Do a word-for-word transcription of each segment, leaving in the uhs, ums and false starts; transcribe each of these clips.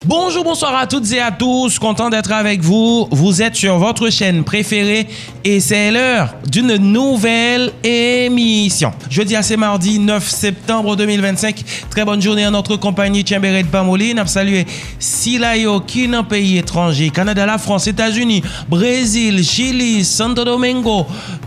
Bonjour, bonsoir à toutes et à tous, content d'être avec vous. Vous êtes sur votre chaîne préférée et c'est l'heure d'une nouvelle émission. Jodi a se mardi neuf septembre deux mille vingt-cinq. Très bonne journée en notre compagnie. Tchenbere pa moli. N ap salye sila yo ki nan peyi etranje, Kanada, Lafrans, Etazini, Brezil, Chili, Santo Domingo.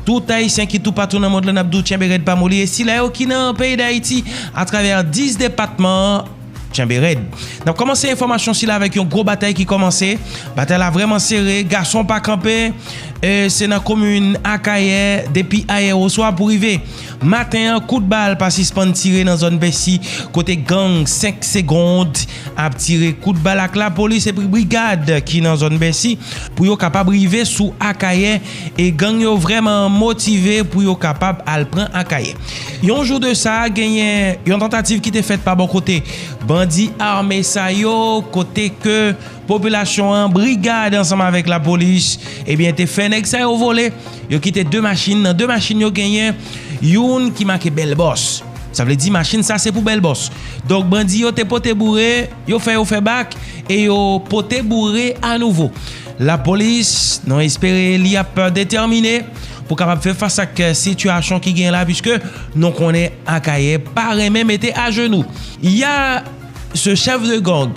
Tout Ayisyen ki toupatou nan mond lan, n ap di w tchenbere pa moli. E sila yo ki nan peyi Dayiti, atravè dis depatman, tchenbere. N ap kòmanse enfòmasyon sila avèk yon gwo batay ki kòmanse. Batay la vrèman sere, gason pa kanpe. E se nan komin Akayè, depi ayè oswa pou rive maten an, kout bal pa sispann tire nan zòn Bèsi, kote gang senk Segond ap tire kout bal ak lapolis epi brigad ki nan zòn Bèsi pou yo kapab rive sou Akayè. E gang yo vrèman motive pou yo kapab al pran Akayè. Yon jou de sa, genyen yon tantativ ki te fèt pa bò kote bandi ame sa yo, kote ke popilasyon an, brigad ansanm avèk lapolis, ebyen, te fè nèg sa yo vole. Yo kite de machin. Nan de machin yo, genyen youn ki make Bèl Bòs. Sa vle di machin sa se pou Bèl Bòs. Donk, bandi yo te pote boure, yo fè yo fè bak e yo pote boure anouvo. Lapolis, nou espere li ap detèmine pou kapab fè fas ak sitiyasyon ki gen la, piske nou konnen Akayè pa renmen mete ajenou. Y a ce chef de gang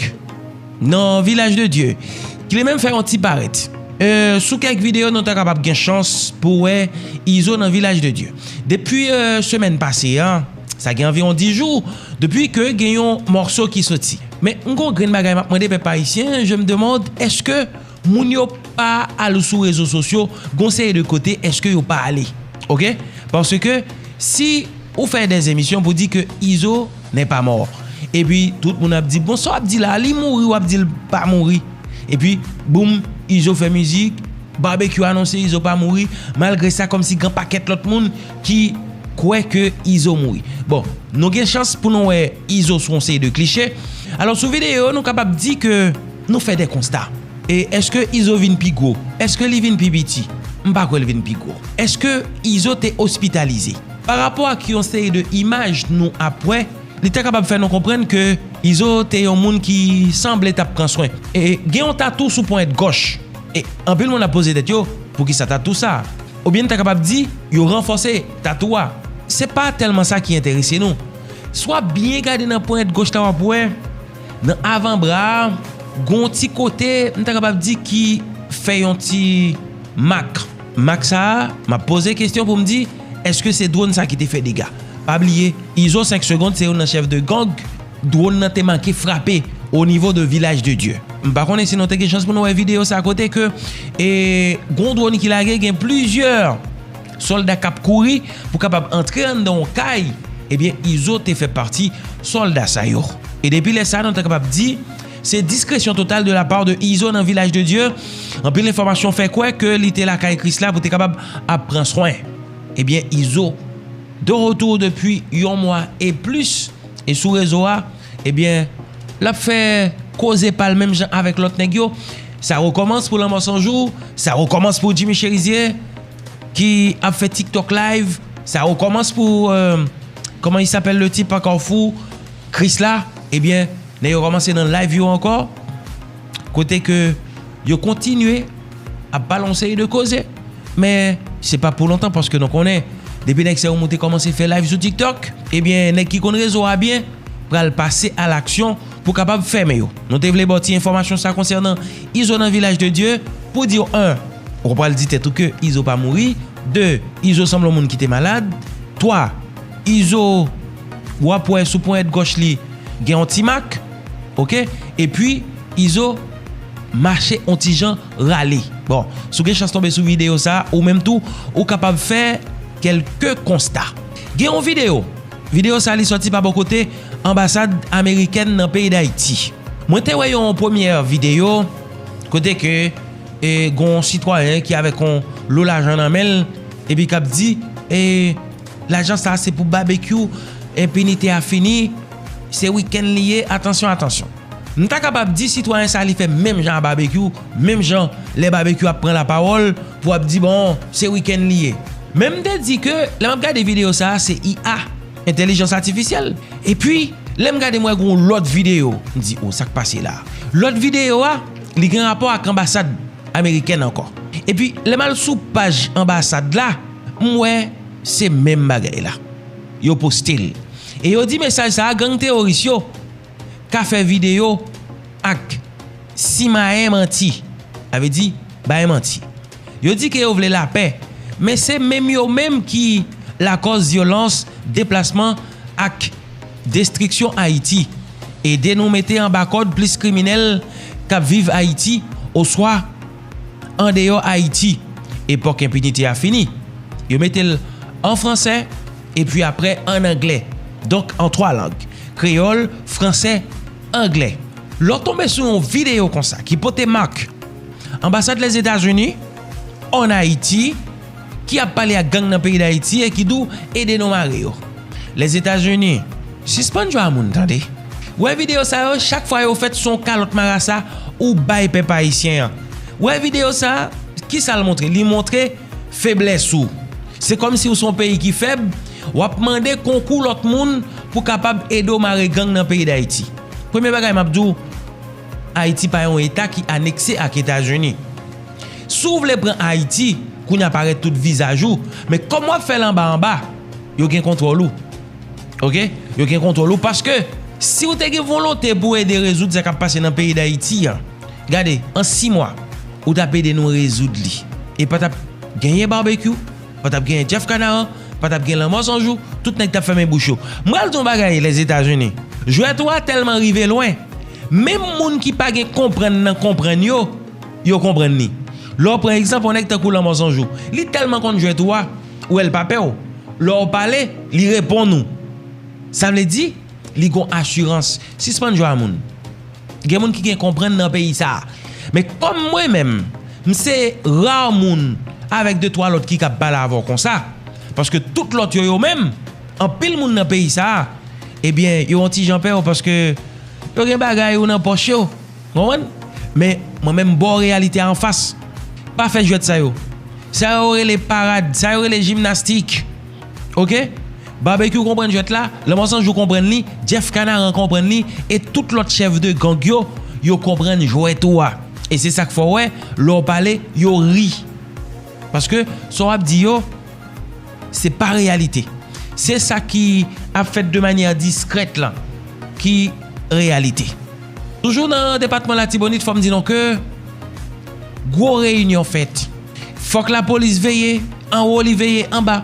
nan Vilaj de Dye, ki li menm fè yon ti parèt. E, sou kèk videyo, nou ta kapab gen chans pou wè Izo nan Vilaj de Dye. Depi, e, semèn pase a, sa gen anviwon dis jou, depi ke gen yon mòso ki soti. Men, m gon grenn bagay m ap mande pèp ayisyen, je me demande, èske moun yo pa al sou rezo sosyo, gon seri de kote, èske yo pa ale? Oke? Paske si ou fè des émissions pou di ke Izo n'est pas mort, epi tout moun ap di, bon, sa w ap di la, li mouri, w ap di l pa mouri. Epi, boum, Izo fè mizik, Barbecue anonse Izo pa mouri, malgre sa, kòmsi gen pakèt lòt moun ki kwè ke Izo mouri. Bon, nou gen chans pou nou wè Izo sou yon seri de kliche. Alò, sou videyo, nou kapab di ke nou fè de konsta. E èske Izo vin pi gwo? Èske li vin pi piti? M pa kwè l vin pi gwo. Èske Izo te ospitalize? Pa rapò ak yon seri de imaj nou ap wè, li ta kapab fè nou konprann ke Izo te yon moun ki sanble t ap pran swen. E gen yon tatou sou ponyèt gòch. E anpil moun ap poze tèt yo, poukisa tatou sa? Oubyen n ta kapab di, yo ranfòse tatou a. Se pa tèlman sa ki enterese nou. Si w ap byen gade nan ponyèt gòch la, w ap wè, nan avanbra a, gon ti kote, m ta kapab di ki fè yon ti mak. Mak sa a, m ap poze kesyon pou m di, èske se dwòn sa ki te fè dega? Pa bliye, Izo senk Segond se youn nan chèf de gang dwòn nan te manke frape o nivo de Vilaj de Dye. M pa konnen si nou te gen chans pou nou wè videyo sa kote ke, e, gon dwòn ki lage, gen plizyè sòlda k ap kouri pou kapab antre anndan yon kay, ebyen, Izo te fè pati sòlda sa yo. E depi lè sa, nou ta kapab di, se diskresyon total de la part de Izo nan Vilaj de Dye. Anpil enfòmasyon fè kwè ke li te lakay Krisla pou te kapab ap pran swen. Ebyen, Izo, de retour depi yon mwa e plis, e sou rezo a, ebyen, l ap fè koze pa l menm jan avèk lòt nèg yo. Sa rekòmans pou Lanmò San Jou, sa rekòmans pou Jimmy Chérizier, ki ap fè TikTok live, sa rekòmans pou, euh, comment il s'appelle le type à Carrefour, Krisla, ebyen, nèg yo kòmanse nan live yo ankò, kote ke yo kontinye ap pale yon seri de koze. Men, se pa pou lontan, paske nou konnen, depi nèg sa yo moute kòmanse fè live sou TikTok, ebyen, nèg ki konn rezo a byen pral pase a laksyon pou kapab fèmen yo. Nou te vle ba w ti enfòmasyon sa konsènan Izo nan Vilaj de Dye, pou di w, en, ou pral di tèt ou ke Izo pa mouri, de, Izo sanble yon moun ki te malad, twa, Izo, w ap wè sou ponyèt gòch li, gen yon ti mak, oke? Epi, Izo mache yon ti jan rale. Bon, si w gen chans tonbe sou videyo sa, ou menm tou, ou kapab fè kèlke konsta. Gen yon videyo. Videyo sa, li sòti pa bò kote anbasad amerikèn nan peyi Dayiti. Mwen te wè yon premyè videyo kote ke, e, gon sitwayen ki avèk yon lo lajan nan men l, epi k ap di, e, lajan sa se pou Babekyou, enpinite a fini, se wikenn li ye, atansyon, atansyon. M ta kapab di sitwayen sa li fè menm jan a Babekyou, menm jan lè Babekyou ap pran lapawòl pou ap di, bon, se wikenn li ye. Men m te di ke lè m ap gade videyo sa, se I A, entèlijans atifisyèl. Epi, Lè m gade, m wè gen yon lòt videyo. M di, "O, sa k pase la?" Lòt videyo a, li gen rapò ak anbasad amerikèn ankò. Epi, lè m al sou paj anbasad la, m wè se menm bagay la. Yo poste l. E yo di mesaj sa a, gang teworis yo ka fè videyo ak simayen manti. Sa vle di, bay manti. Yo di ke yo vle lapè, men se menm yo menm ki lakòz vyolans, deplasman ak destriksyon Ayiti. Ede nou mete anba kòd plis kriminèl k ap viv Ayiti oswa andeyò Ayiti. Epòk enpinite a fini. Yo mete l an fransè, epi apre an anglè. Donk, an twa lang, kreyòl, fransè, anglè. Lè w tonbe sou yon videyo konsa ki pote mak anbasad Lèzetazini an Ayiti, ki ap pale ak gang nan peyi Dayiti e ki di w, "Ede nou mare yo." Lèzetazini, sispann jwe a moun, tande. Wè videyo sa yo, chak fwa yo fèt, se yon kalòt marasa ou bay pèp ayisyen an. Wè videyo sa, ki sa l montre? Li montre feblès ou. Se kòmsi w se yon peyi ki fèb, w ap mande konkou lòt moun pou kapab ede w mare gang nan peyi Dayiti. Premye bagay m ap di w, Ayiti pa yon eta ki anekse ak Etazini. Si w vle pran Ayiti, kounye a parèt tout vizaj ou, men kòm w ap fè l anba anba, yo gen kontwòl ou. Oke? Yo gen kontwòl ou paske si w te gen volonte pou ede rezoud sa k ap pase nan peyi Dayiti an, gade, an sis mwa, ou t ap ede nou rezoud li. E pa t ap genyen Barbecue, pa t ap genyen Jeff Canaran, pa t ap gen Lanmò San Jou, tout nèg t ap fèmen bouch yo. M pral di w yon bagay, Lèzetazini. Jwèt ou a tèlman rive lwen, menm moun ki pa gen konprann nan konprann yo, yo konprann li. Lè w pran egzanp, yon nèg tankou Lanmò San Jou, li tèlman konn jwèt ou a, ou wè l pa pè w. Lè w pale, li reponn ou. Sa vle di, li gon asirans. Sispann jwe a moun. Gen moun ki gen konprann nan peyi sa a. Men kòm mwen menm, m se ra moun avèk de twa lòt ki kab pale avè w konsa. Paske tout lòt yo, yo menm, anpil moun nan peyi sa a, ebyen, yo yon ti jan pè w paske yo gen bagay ou nan pòch yo. Konprann? Men mwen menm, ba w reyalite a anfas. Pa fè jwèt sa yo. Sa yo rele parad, sa yo rele jimnastik. Oke? Barbecue konprann jwèt la, Lanmò San Jou konprann li, Jeff Canaran konprann li, e tout lòt chèf de gang yo, yo konprann jwèt ou a. E se sa k fè w wè, lè w pale, yo ri. Paske sa w ap di yo, se pa reyalite. Se sa ki ap fèt de manyè diskrèt lan ki reyalite. Toujou nan depatman Latibonit, fò m di nou ke gwo reyinyon fèt. Fòk lapolis veye anwo, li veye anba.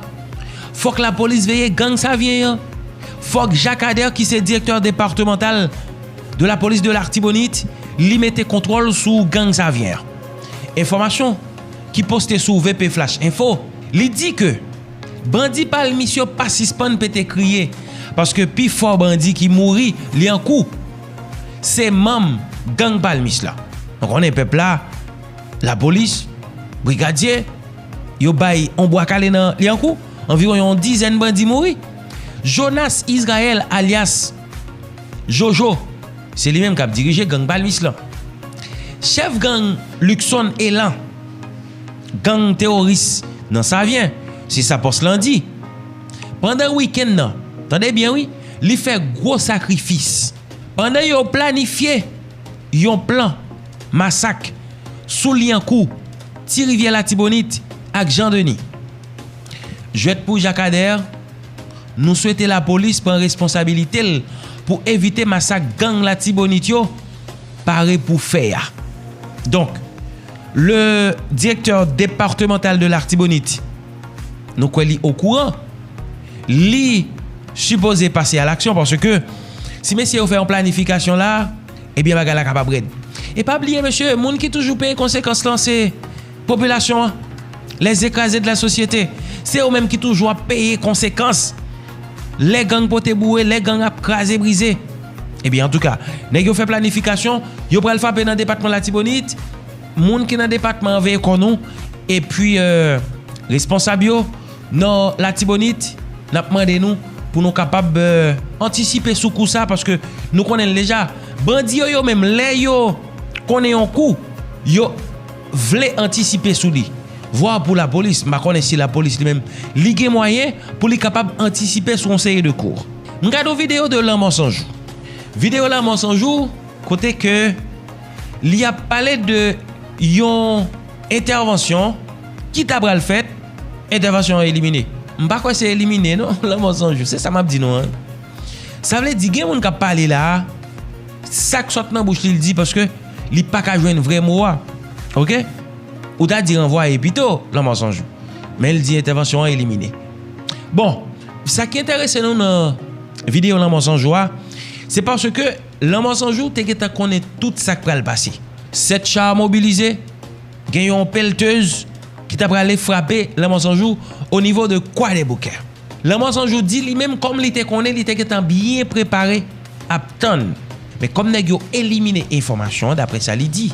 Fòk lapolis veye gang Savyen an. Fòk Jacques Ader, ki se direktè depatmantal de la police de l'Artibonite, li mete kontwòl sou gang Savyen an. Enfòmasyon ki poste sou V P Flash Info, li di ke bandi palmis yo pa sispann pete kriye, paske pifò bandi ki mouri Lyankou se manm gang palmis la. Nou konnen pèp la, lapolis, brigadye, yo bay on bwa kale nan Lyankou, anviwon yon dizèn bandi mouri. Jonas Israël, alyas Jojo, se li menm k ap dirije gang palmis lan. Chèf gang Luckson Elan, gang teworis nan Savyen, se sa pòs lan di. Pandan wikenn nan, tande byen wi, li fè gwo sakrifis. Pandan yo planifye yon plan masak sou Lyankou, Ti Rivyè Latibonit ak Jan Deni. Jwèt pou Jacques Ader, nou swete lapolis pran responsabilite l pou evite masak gang Latibonit yo pare pou fè a. Donk, le directeur départemental de l'Artibonite, nou kwè li okouran, li sipoze pase a laksyon, paske si mesye yo fè yon planifikasyon la, ebyen, bagay la kapab rèd. E pa bliye, mesye, moun ki toujou peye konsekans lan, se popilasyon an, les écrasés de la société. Se yo menm ki toujou ap peye konsekans lè gang pote boure, lè gang ap kraze brize. Ebyen, antouka, nèg yo fè planifikasyon, yo pral frape nan depatman Latibonit, moun ki nan depatman an veye kò nou, epi, euh, responsab yo nan Latibonit, n ap mande nou pou nou kapab, euh, antisipe sou kou sa, paske nou konnen l deja. Bandi yo, yo menm, lè yo konnen yon kou, yo vle antisipe sou li. Vwa pou lapolis, m pa konnen si lapolis li menm, li gen mwayen pou li kapab antisipe sou yon seri de kou. M gade yon videyo de Lanmò San Jou. Videyo Lanmò San Jou, kote ke li ap pale de yon entèvansyon ki ta pral fèt, entèvansyon an elimine. M pa kwè se elimine non, Lanmò San Jou, se sa m ap di nou an. Sa vle di gen moun k ap pale la a, sa k sot nan bouch li, l di paske li pa ka jwenn vrè mo a. Oke? Ou ta di ranvwaye pito, Lanmò San Jou. Men l di entèvansyon an elimine. Bon, sa ki enterese nou nan videyo Lanmò San Jou a, se paske Lanmò San Jou te gentan konnen tout sa k pral pase. Sèt cha mobilize, gen yon peltez ki ta prale frape Lanmò San Jou o nivo de Kwadèboukè. Lanmò San Jou di li menm kòm li te konnen, li te gentan byen prepare ap tann. Men kòm nèg yo elimine enfòmasyon an, daprè sa li di,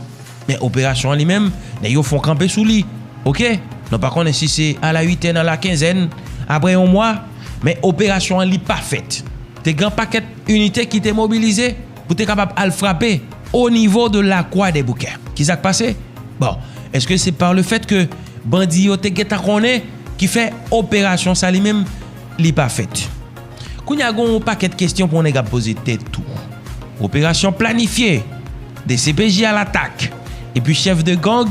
men operasyon an li menm, nèg yo fon kanpe sou li. Oke? Nou pa konnen si se a la uitèn, a la kenzèn, apre yon mwa, men operasyon an li pa fèt. Te gen pakèt inite ki te mobilize pou te kapab al frape o nivo de Lakwadèboukè. Kisa k pase? Bon, èske se pa le fèt ke bandi yo te gentan konnen ki fè operasyon sa li menm li pa fèt? Kounye a gen yon pakèt kesyon pou yon nèg ap poze tèt ou. Operasyon planifye, D C P J a latak, epi chèf de gang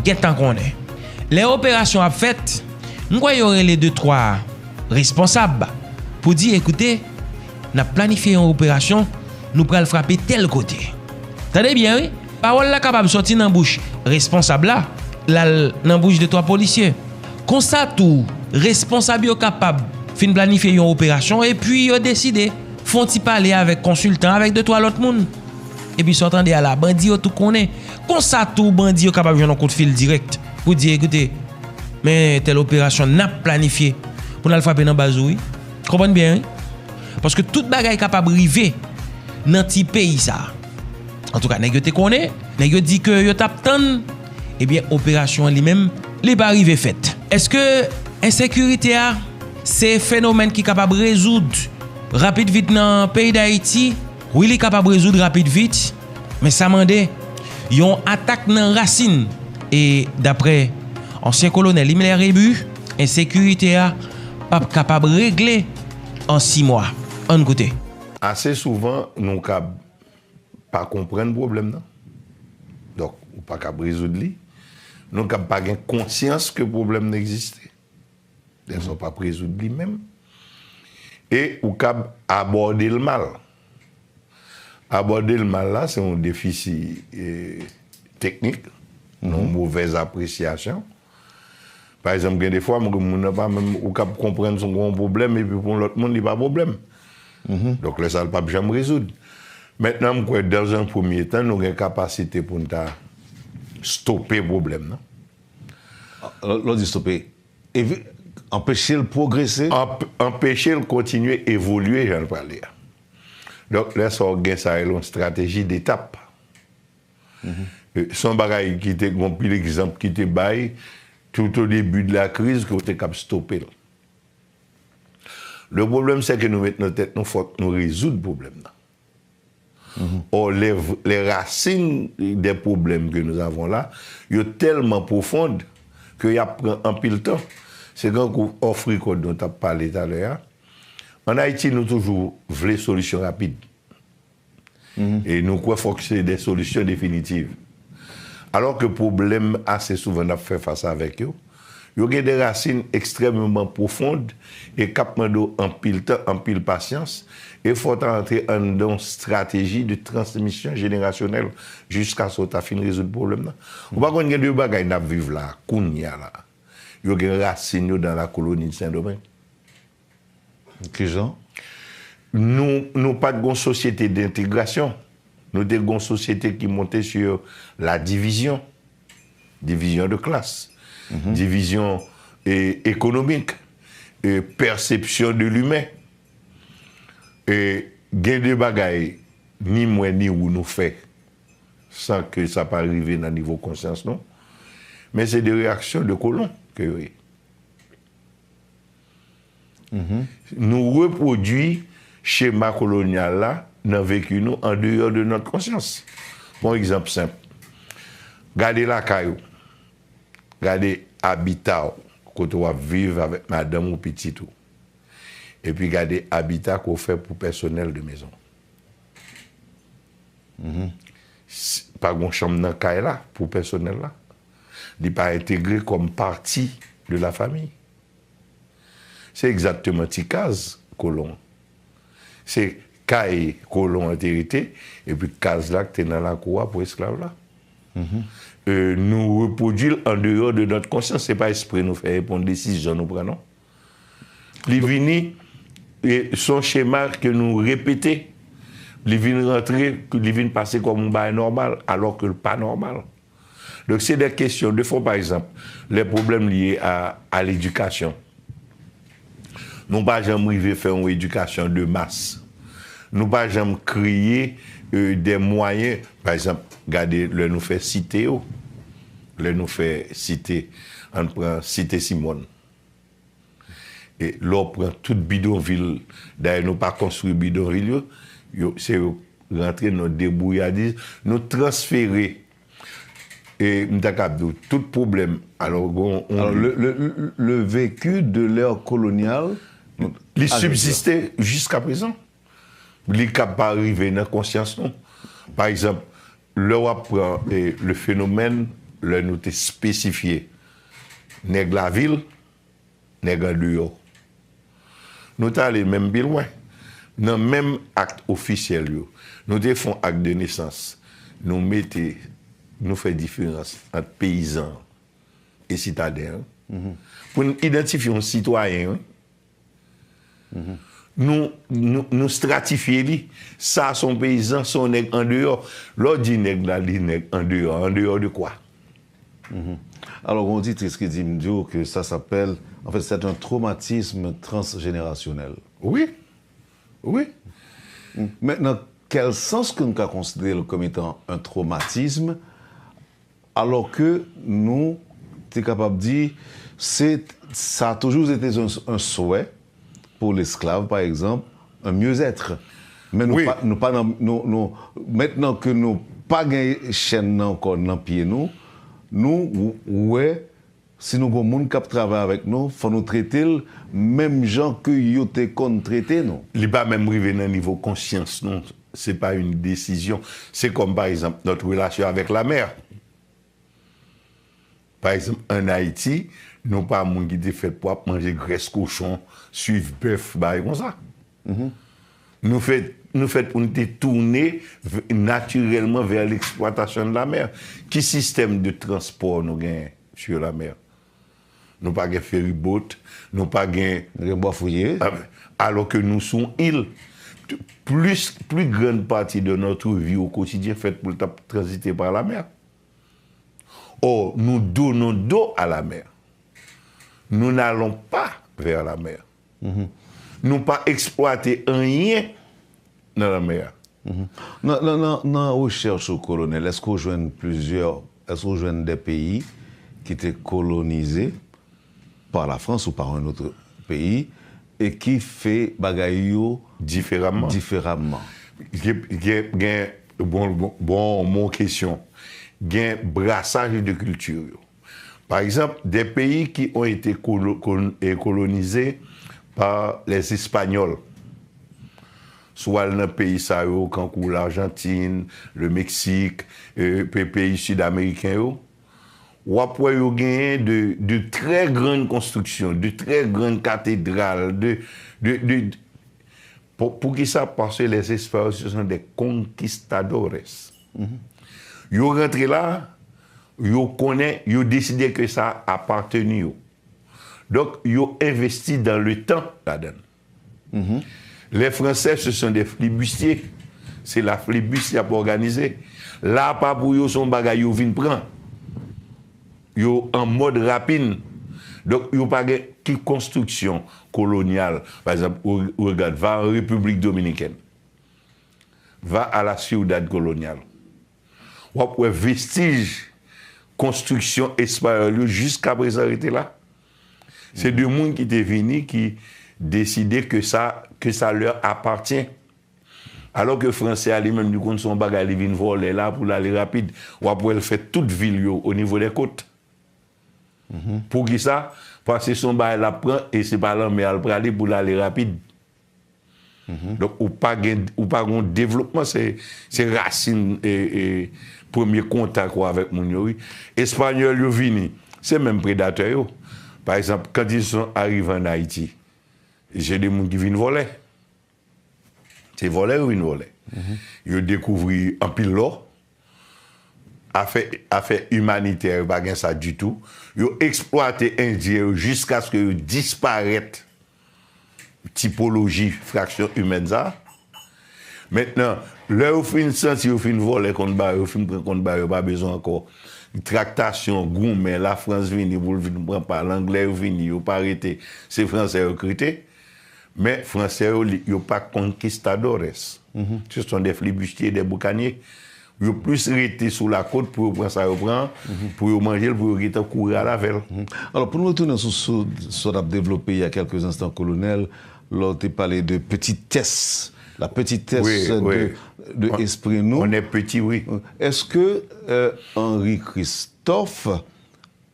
gentan konnen. Lè operasyon ap fèt, m kwè yo rele de twa responsab pou di, ekoute, n ap planifye yon operasyon, nou pral frape tèl kote. Tande byen, wi. Pawòl la kapab sòti nan bouch responsab la, l al nan bouch de twa polisye. Konsa tou, responsab yo kapab fin planifye yon operasyon epi yo deside fè yon ti pale avèk konsiltan, avèk de twa lòt moun. Epi sa w tande a la, bandi yo tou konnen. Konsa tou, bandi yo kapab jwenn yon kout fil dirèk pou di, ekoute, men tèl operasyon n ap planifye pou n al frape nan baz ou, wi. Konprann byen, wi. Paske tout bagay kapab rive nan ti peyi sa a. Antouka, nèg yo te konnen, nèg yo di ke yo t ap tann, ebyen, operasyon an li menm, li pa rive fèt. Èske ensekirite a se fenomèn ki kapab rezoud rapid vit nan peyi Dayiti? Wi, li kapab rezoud rapid vit, men sa mande yon atak nan rasin. E daprè ansyen kolonèl Himmler Rébu, ensekirite a p ap kapab regle an sis mwa. Ann koute. Ase souvan, nou kab pa konprann pwoblèm nan. Donk, ou pa kab rezoud li. Nou kab pa gen konsyans ke pwoblèm nan egziste. Dèfwa, ou p ap rezoud li menm. E ou kab abòde l mal. Abòde l mal la, se yon defisi, e, teknik, yon movèz apresyasyon. Pa egzanp, gen de fwa, moun, moun nan pa menm, ou kab konprann si w gen yon pwoblèm, epi pou yon lòt moun, li pa pwoblèm. Donk, lè sa a, l p ap janm rezoud. Mentnan, m kwè, dans un premier temps, nou gen kapasite pou n ta stope pwoblèm nan. Lè, lè w di stope, evi-, anpeche l pwogrese? Anp-, anpeche l kontinye evolye jan l prale a. Donk, lè sa w gen sa rele yon strateji detap. E, se yon bagay ki te, gen anpil egzanp ki te bay tout au début de la crise ke w te kab stope l. Le problème, c'est que nou met nan tèt nou, fòk nou rezoud pwoblèm nan. Or, les, les racines des problèmes que nous avons là, yo tèlman pwofon ke y ap pran anpil tan. Se kankou off record nou t ap pale talè a. Ann Ayiti, nou toujou vle solisyon rapid. E nou kwè fòk se de solisyon definitiv. Alò ke pwoblèm ase souvan n ap fè fas avèk yo, yo gen de rasin ekstrèmeman pwofon e k ap mande w anpil tan, anpil pasyans, e fò w ta antre anndan yon strateji de transmisyon jenerasyonèl jiskaske w ta fin rezoud pwoblèm nan. Ou pa konn gen de bagay n ap viv la, kounye a la. Yo gen rasin yo dans la colonie de Saint-Domingue. Kijan? Nou, nou pa t gon sosyete dentegrasyon. Nou te gon sosyete ki monte sur la division. Division de classe. Division, e, économique. E, perception de l'humain. E, gen de bagay, ni mwen ni ou nou fè, san ke sa pa rive nan nivo konsyans nou. Men se de reyaksyon de kolon ke yo ye. Nou repwodui chema kolonyal la nan veki nou an deyò de nòt konsyans. Yon egzanp senp. Gade lakay ou. Gade abita w, kote w ap viv avèk madanm ou, pitit ou. Epi gade abita ke w fè pou pèsonèl de mezon. S- Pa gen chanm nan kay la pou pèsonèl la. Li pa entegre kòm pati de la famille. Se egzakteman ti kaz kolon an. Se kay kolon an te rete, epi kaz la ki te nan lakou a pou esklav la. E, nou repwodui l an deyò de nòt konsyans. Se pa espre nou fè, e pa yon desizyon nou pran, non. Li vini, e, se yon chema ke nou repete. Li vin rantre, li vin pase kòm yon bagay nòmal, alò ke l pa nòmal. Donk, se de kesyon de fon, pa egzanp, lè pwoblèm lye a, a ledikasyon. Nou pa janm rive fè yon edikasyon de mas. Nou pa janm kreye, e, de mwayen, pa egzanp, gade lè nou fè site yo, lè nou fè site, ann pran Site Simòn. E lè w pran tout bidonvil, dayè nou pa konstwi bidonvil yo, yo, se yo rantre nan debouyadiz, nou transfere, e m ta kab di w, tout pwoblèm. Alò, bon, on, Alors, le, le, le vécu de l'ère coloniale, Li sibziste jiska prezan. Li kab pa rive nan konsyans nou. Pa egzanp, lè w ap pran, e, le fenomèn, lè nou te espesifye nèg lavil, nèg andeyò. Nou t ale menm pi lwen. Nan menm akt ofisyèl yo, nou te fè yon akt de nesans. Nou mete, nou fè diferans ant peyizan e sitaden an. Pou n idantifye yon sitwayen, wi. Nou, nou, nou stratifye li. Sa se yon peyizan, se yon nèg andeyò. Lè w di nèg la, li nèg andeyò. Andeyò de kwa? Alors, on dit, ce qui dit, me dit que ça s'appelle, en fait, c'est un traumatisme transgénérationnel. Wi. Wi. Men nan kèl sans ke nou ka konsidere l kòm etan un traumatisme, alò ke nou te kapab di se sa a toujou ete un, un souhait pour l'esclave, par exemple, un mieux-être. Men nou Wi. Pa, nou pa nan, nou, nou, mentnan ke nou pa gen chèn nan ankò nan pye nou, nou wè si nou gon moun k ap travay avèk nou, fò nou trete l menm jan ke yo te konn trete nou. Li pa menm rive nan nivo konsyans nou. Se pa yon desizyon. Se kòm, pa egzanp, notre relation avec la mer. Pa egzanp, ann Ayiti, nou pa moun ki te fèt pou ap manje grès kochon, swiv bèf, bagay konsa. Nou fèt, nou fèt pou nou te tounen v- natirèlman vers l'exploitation de la mer. Ki sistèm de transpò nou genyen sur la mer? Nou pa gen ferryboat, nou pa gen Nou gen bwa fouye. Alò ke nou sou yon il. Plis, pli grann pati de notre vie au quotidien fèt pou l t ap tranzite par la mer. Or, nous donnons dos à la mer. Nous n'allons pas vers la mer. Nou pa eksplwate anyen nan lanmè a. Nan, nan, nan, nan rechèch ou, kolonèl, èske w jwenn plizyè, èske w jwenn de peyi ki te kolonize par la France ou par un autre pays e ki fè bagay yo Diferaman. Diferaman? Gen, gen, gen bon, bon, bon, bon kesyon. Gen brasaj de kilti yo. Pa egzanp, de peyi ki ont été colo- col- eh, colonisés par les Espagnols. Si w al nan peyi sa yo, kankou Lajantin, le Meksik, eh, pe- peyi sid ameriken yo, w ap wè yo genyen de, de très grandes constructions, de très grandes cathédrales, de, de, de, pou, poukisa? Paske les Espagnols, ce sont des conquistadores. Yo rantre la, yo konnen, yo deside ke sa apateni yo. Donk, yo envesti dans le temps ladan l. Les Français, ce sont des flibustiers. Se la flibis y ap òganize. La pa pou yo, se yon bagay yo vin pran. Yo an mòd rapin. Donk, yo pa gen ki konstriksyon kolonyal. Pa egzanp, ou, ou regade, va an Repiblik Dominikèn. Va a la Ciudad Colonial. W ap wè vestij konstriksyon espayòl yo jiska prezan rete la. Se de moun ki te vini ki deside ke sa, que ça leur appartient. Alò ke franse a li menm li konn se yon bagay li vin vòlè la pou l ale rapid. W ap wè l fè tout vil yo o nivo dè kot. Poukisa? Paske se yon bagay l ap pran e se pa lanmè a l prale pou l ale rapid. Donk, ou pa gen, ou pa gen yon devlopman, se, se rasin, e, e, premye kontak ou avèk moun yo, wi. Espanyòl yo vini, se menm predatè yo. Pa egzanp, quand ils sont arrivés en Haïti, se de moun ki vin vòlè. Se vòlè yo vin vòlè. Yo dekouvri anpil lò. Afè, afè imanitè, yo pa gen sa ditou. Yo eksplwate Endyen yo jiskaske yo disparèt tipoloji fraksyon imèn sa. Mentnan, lè yo fin santi yo fin vòlè kont ba yo, yo fin pran kont ba yo, yo pa bezwen ankò traktasyon, goumen, Lafrans vini pou l vin pran pa l, Anglè yo vini, yo pa rete, se Fransè yo k rete. Men Fransè yo, li- yo pa conquistadores. Ce sont des flibustiers, des boucaniers. Yo plis rete sou lakòt pou yo pran sa yo pran, pou yo manje l, pou yo gentan kouri al avè l. Alò, pou nou retounen sou, sou, sou sa w t ap devlope il y a quelques instants, Kolonèl, lè w te pale de petitès, la petitès Oui, de, oui. de On- espri nou. On est petit, oui. Èske euh, Henri Christophe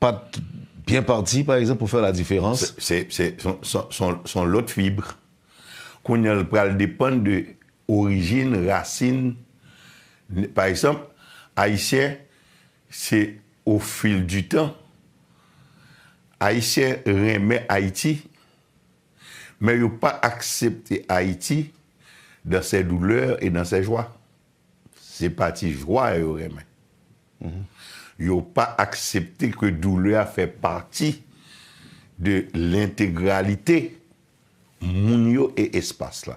pa t byen pati, pa egzanp, pou fè la diferans? Se, se, se son, son, son, son lòt fib. Kounye a, l pral depann de orijin, rasin. Pa egzanp, Ayisyen, se au fil du temps, Ayisyen renmen Ayiti, men yo pa aksepte Ayiti dans ses douleurs et dans ses joies. Se pati jwa yo renmen. Yo pa aksepte ke doulè a fè pati de lentegralite moun yo e espas la.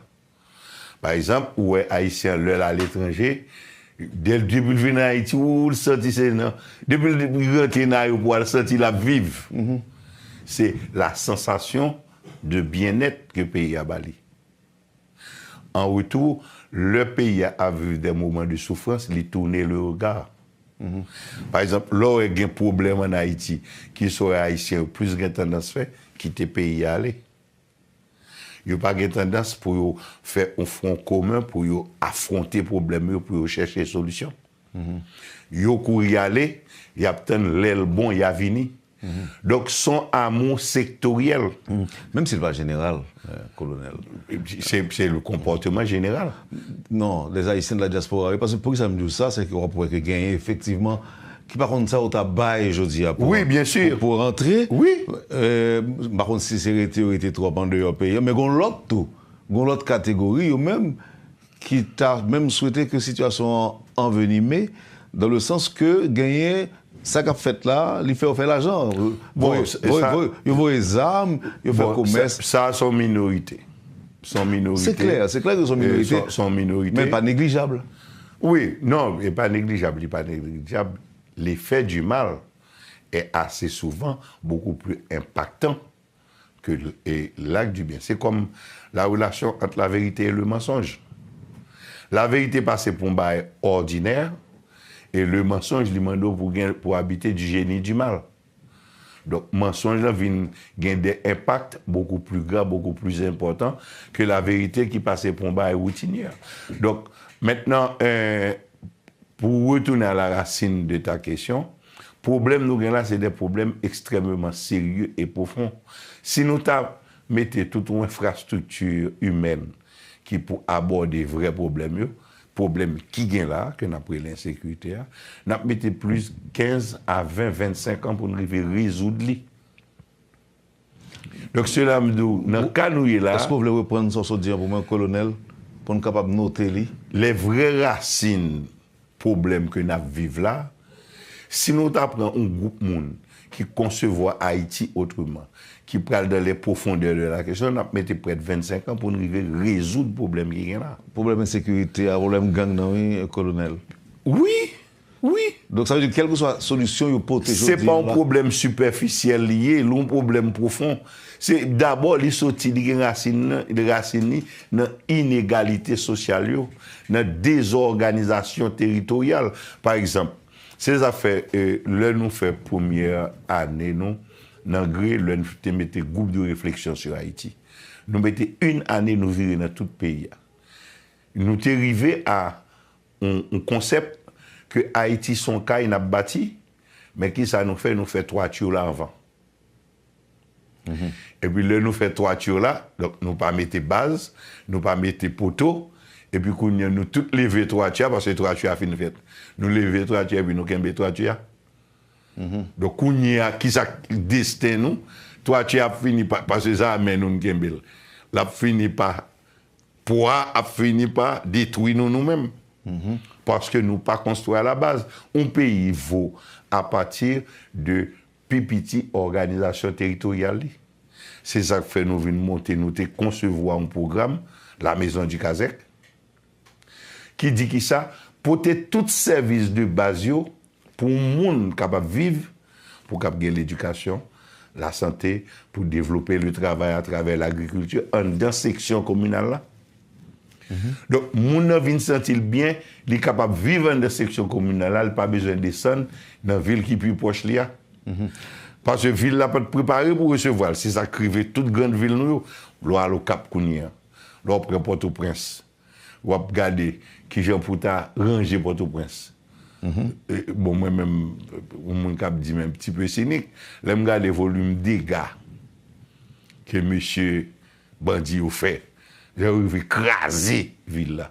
Pa egzanp, ou wè Ayisyen an lè l aletranje, depi l vin Ayiti, ou l santi se nan, depi l rantre nan ayewopò a, l santi l ap viv. Se la sensation de bien-être ke peyi a ba li. An retou, lè peyi a ap viv de moman de soufrans, li tounen le regard. Pa egzanp, lè w wè gen pwoblèm ann Ayiti, ki sa w wè Ayisyen yo plis gen tandans fè, kite peyi a ale. Yo pa gen tandans pou yo fè yon fwon komen pou yo afwonte pwoblèm yo, pou yo chèche solisyon. Yo kouri ale, y ap tann lè l bon, y a vini. Donk, s on amou sektoryèl. Menm si l pa jeneral, euh, Kolonèl. Se, se le konpòteman jeneral. Non, les Haïtiens de la diaspora, wi, paske poukisa m di w sa, se ke w ap wè ke genyen efektivman ki pa konn sa w ta bay jodi a pou, Oui, bien sûr. pou, pou rantre. Oui. Euh, m pa konn si se rete yo rete twòp andeyò peyi an, men gon lòt tou, gon lòt kategori yo menm ki ta menm swete ke sitiyasyon an anvenime, dans le sens ke genyen sa k ap fèt la, li fè yo fè lajan. Bon, Voye- se- voye- sa- voye- yo voye zam, yo fè Bon, komès. Sa, sa s on minorite. S on minorite. Se klè, se klè ke s on Euh, minorite, s on- s on minorite. Men pa neglijab. Oui, non, e pa neglijab, li pa neglijab. L'effet du mal est assez souvent beaucoup plus impactant que l- et l'acte du bien. C'est comme la relation entre la vérité et le mensonge. La verite pase pou yon bagay òdinè, e le mensonge li mande w pou gen, pou habiter du génie du mal. Donk, mansonj lan vin gen de enpak beaucoup plus grand, beaucoup plus important que la vérité ki pase pou yon bagay woutinè. Donk, mentnan, euh, pour retourner à la racine de ta question, pwoblèm nou gen la, se de pwoblèm ekstrèmeman serye e pwofon. Si nou ta mete tout yon enfrastrikti imèn ki pou abòde vrè pwoblèm yo, pwoblèm ki gen la, ke n ap rele ensekirite a, n ap mete plis kenz a ven, vennsenk an pou n rive rezoud li. Donk, sela m di w, nan ka nou ye la, Èske w vle reprann sa w sot di an pou mwen, Kolonèl, pou n kapab note li? Les vraies racines pwoblèm ke n ap viv la, si nou ta pran yon gwoup moun ki konsevwa Ayiti otreman, ki pral dans les profondeurs de la question, n ap mete prèt vennsenk an pou n rive rezoud pwoblèm ki gen la. Pwoblèm ensekirite a, pwoblèm gang nan, wi, Kolonèl. Wi, wi. Donk, sa vle di, kèlkeswa solisyon yo pote Se jodi pa a yon la, pwoblèm sipèfisyèl li ye, li yon pwoblèm pwofon. Se dabò li soti, li gen rasin nan, li rasin li nan inegalite sosyal yo, nan dezòganizasyon teritoryal. Pa egzanp, se zafè, eh, lè nou fè premyè ane nou nan gre, lè nou te mete gwoup de réflexion sur Haïti. Nou mete yon ane nou vire nan tout peyi a. Nou te rive a yon, yon konsèp ke Ayiti se yon kay n ap bati, men kisa nou fè? Nou fè twati la anvan. Epi lè nou fè twati la, donk nou pa mete baz, nou pa mete poto, epi kounye a nou tout leve twati a, paske twati a fin fèt. Nou leve twati a, epi nou kenbe twati a. Donk kounye a, kisa k desten nou? Twati a ap fini pa, paske se a men nou n kenbe l. L ap fini pa, pwa ap fini pa detwi nou nou menm. Paske nou pa konstwi a la baz. Yon peyi vo apati de pi piti òganizasyon teritoryal li. Se sa k fè nou vin monte, nou te konsevwa yon pwogram, La Maison du Kazèk, ki di kisa? Pote tout sèvis de baz yo pou moun kapab viv, pou kab gen ledikasyon, lasante, pou devlope le travay atravè lagrikilti anndan seksyon kominal la. Donk, moun nan vin santi l byen, li kapab viv anndan seksyon kominal la, li pa bezwen desann nan vil ki pi pwòch li a. Paske vil la pa t prepare pou resevwa l. Se sa k rive tout grann vil nou yo. Lè w al Okap kounye a, lè w pran Pòtoprens, w ap gade kijan pou ta ranje Pòtoprens. E, bon, mwen menm, yon moun k ap di m un petit peu sinik, lè m gade volim dega ke mesye bandi yo fè, jan yo rive kraze vil la.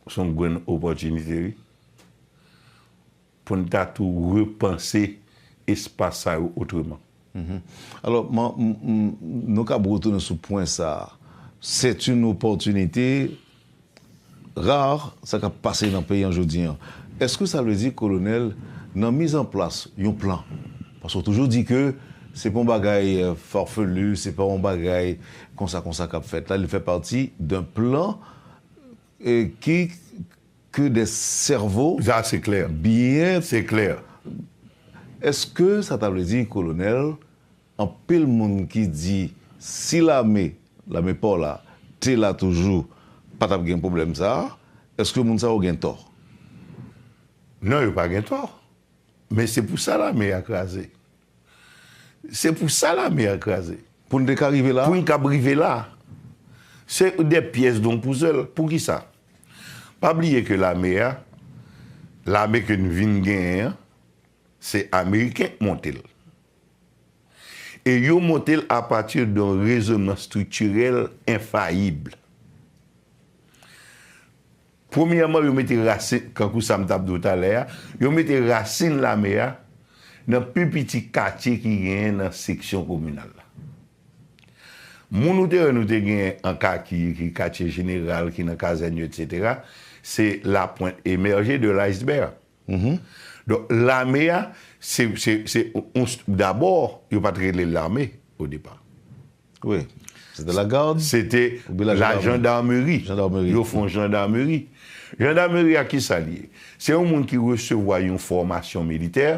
Se yon grenn opòtinite, wi. Pou n ta tou repanse espas sa yo otreman. Alò, man, m, m, nou kab retounen sou pwen sa a. C'est une opportunité rare, sa k ap pase nan peyi an jodi an. Èske sa vle di, kolonèl, nan mizanplas yon plan, paske w toujou di ke se pa yon bagay, euh, farfelu, se pa yon bagay konsa, konsa k ap fèt la, li fè pati d'un plan, euh, ki, que des cerveaux Sa, se klè. Byen. Se klè. Èske sa ta vle di, kolonèl, anpil moun ki di si lame, lame pa w la, te la toujou, pa t ap gen pwoblèm sa a? Èske moun sa yo gen tò? Non, yo pa gen tò. Men se pou sa lame a kraze. Se pou sa lame a kraze. Pou n te ka rive la? Pou n kab rive la. Se de pyès don pouzèl. Poukisa? Pa bliye ke lame a, lame ke n vin genyen an, se Ameriken k monte l. E yo monte l apati de yon rezonman striktirèl enfayib. Premyèman, yo mete rasin, kankou sa m t ap di w talè a, yo mete rasin lame a nan pi piti katye ki genyen nan seksyon kominal la. Moun ou te wè nou te genyen an kaki, ki katye jeneral, ki nan kazèn yo, etsetera, se la pointe émergée de l'iceberg. Donk, lame a, se, se, se, on, dabò, yo pa t rele l lame o depa. Wi. Se te lagad? Se te Oubyen la lajandameri. Jandameri. Yo fè yon jandameri. Jandameri a ki sa l ye? Se yon moun ki resevwa yon fòmasyon militè,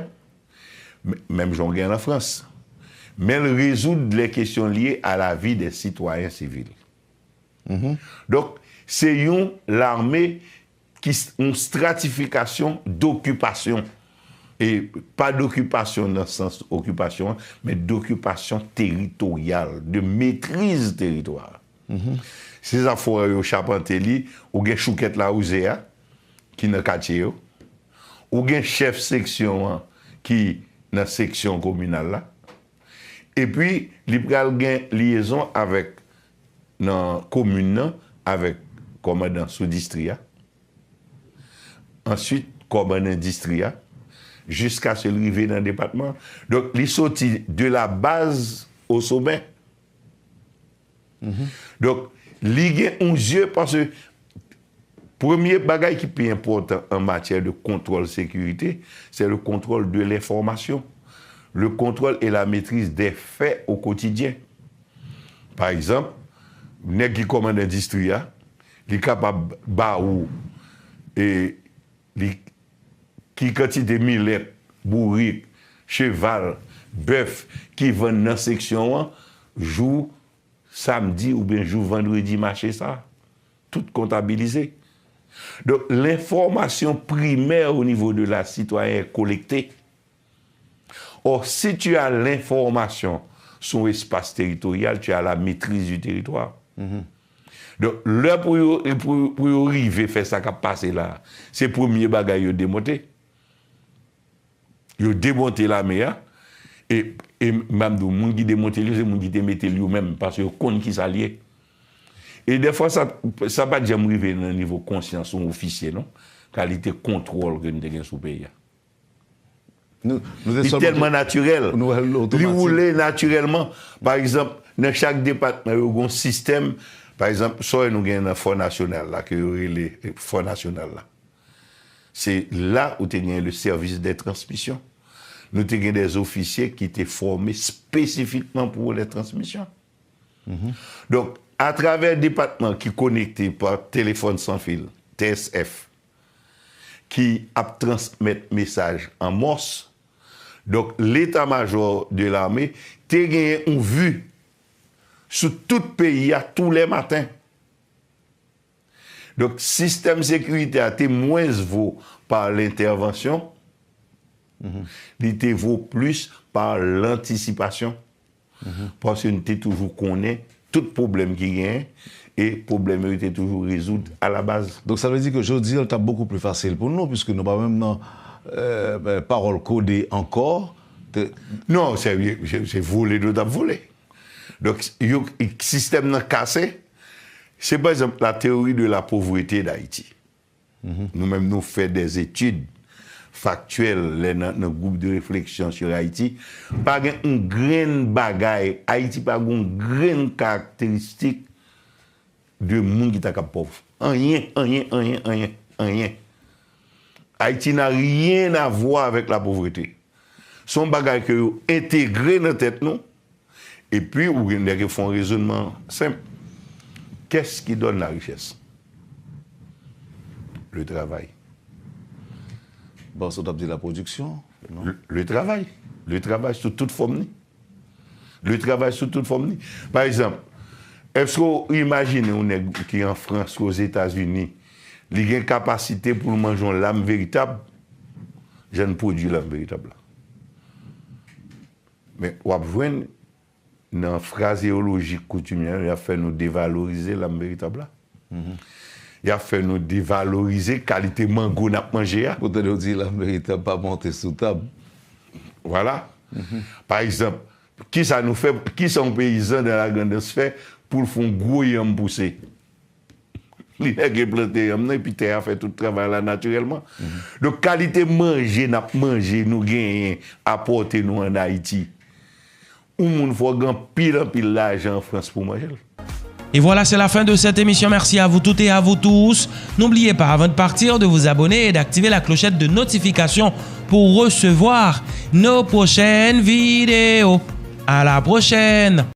m- menm jan w gen an Frans. Men l rezoud lè kesyon lye a lavi dè sitwayen sivil. Donk, se yon lame ki s- yon stratifikasyon dokipasyon. E pa dokipasyon nan sans okipasyon an, men dokipasyon teritoryal, de metriz teritwa. Se sa fò yo chapante li, ou gen choukèt lawouze a, ki nan katye yo, ou gen chèf seksyon an ki nan seksyon kominal la, epi li pral gen lyezon avèk, nan komin nan, avèk kòmandan sou distri a, answit kòmandan distri a, jiskaske l rive nan depatman. Donk, li soti de la base au sommet. Donk, li gen yon zye, paske premye bagay ki pi enpòtan an matyè de kontwòl sekirite, se le contrôle de l'information, le contrôle et la maîtrise des faits au quotidien. Pa egzanp, nèg ki kòmandan distri a, li kapab ba ou, e, li, ki kantite milèt, bourik, cheval, bèf ki vann nan seksyon an, jou samdi oubyen jou vandredi mache sa. Tout kontabilize. Donk, lenfòmasyon primè o nivo de la sitwayen est collectée. Or, si tu as l'information sur un espace territorial, tu as la maîtrise du territoire. Donk, lè pou yo, pou, pou yo rive fè sa k ap pase la, se premye bagay yo demonte. Yo demonte lame a, e E m ap di w, moun ki demonte l yo, se moun ki te mete l yo menm, paske yo konn kisa l ye. E dèfwa, sa, sa pa t janm rive nan nivo konsyans yon ofisye, non. Kalite kontwòl ke n te gen sou peyi a. Nou, nou te Li sèlman tèlman natirèl. Nou wè l Li otomatik. woule natirèlman. Pa egzanp, nan chak depatman, yo gen yon sistèm. Pa egzanp, sa w wè nou gen nan Fò Nasyonal la, ke yo rele Fò Nasyonal la. Se la ou te gen le service de transmission. Nou te gen des officiers ki te fòme espesifikman pou les transmissions. Donk, atravè depatman ki konekte pa telefòn san fil, T S F, ki ap transmèt mesaj an mòs, donk, Leta Majò de Lame te genyen yon vi sou tout peyi a tou lè maten. Donk, sistèm sekirite a te mwens vo pa lentèvansyon, li te vo plis pa lantisipasyon. Paske nou te toujou konnen tout pwoblèm ki genyen, e pwoblèm yo te toujou rezoud a la baz. Donk, sa vle di ke jodi a, l t ap bokou pli fasil pou nou, piske nou pa menm nan, euh, pawòl kode ankò. Te- Non, se, se, se vole nou t ap vole. Donk, yo, sistèm nan kase. Se, pa egzanp, la théorie de la pauvreté d'Haïti. Nou menm, nou fè des études factuelles lè nan, nan gwoup de réflexion sur Haïti. Pa gen yon grenn bagay, Ayiti pa gen yon grenn karakteristik de moun ki ta kab pòv. Anyen, anyen, anyen, anyen, anyen. Ayiti n'a rien à voir avec la pauvreté. Se yon bagay ke yo entegre nan tèt nou. Epi, ou gen nèg ki fè yon rezònman senp. Qu'est-ce qui donne la richesse? Le travail. Bon, sa w t ap di la pwodiksyon, non? Le, le travail. Le travail sou tout fòm ni. Le travay sou tout fòm ni. Pa egzanp, èske w imajine yon nèg ki an Frans, ki Ozetazini, li gen kapasite pou l manje yon lam veritab? Jan n pwodui lam veritab la. Men w ap jwenn nan frazeyoloji koutimyè, y ap fè nou devalorize lam veritab la. Y ap fè nou devalorize kalite mango n ap manje a. Ou tande yo di lam veritab pa monte sou tab. Vwala. Pa egzanp, kisa nou fè, kisa yon peyizan dan la grandans fè pou l fè yon gwo yanm pouse? Li lage plante yanm nan, epi tè a fè tout travay la natirèlman. Donk, kalite manje n ap manje, nou genyen apòte nou ann Ayiti. Yon moun fò gen anpil, anpil lajan an Frans pou manje l. Et voilà, c'est la fin de cette émission. Merci à vous toutes et à vous tous. N'oubliez pas, avant de partir, de vous abonner et d'activer la clochette de notification pour recevoir nos prochaines vidéos. À la prochaine!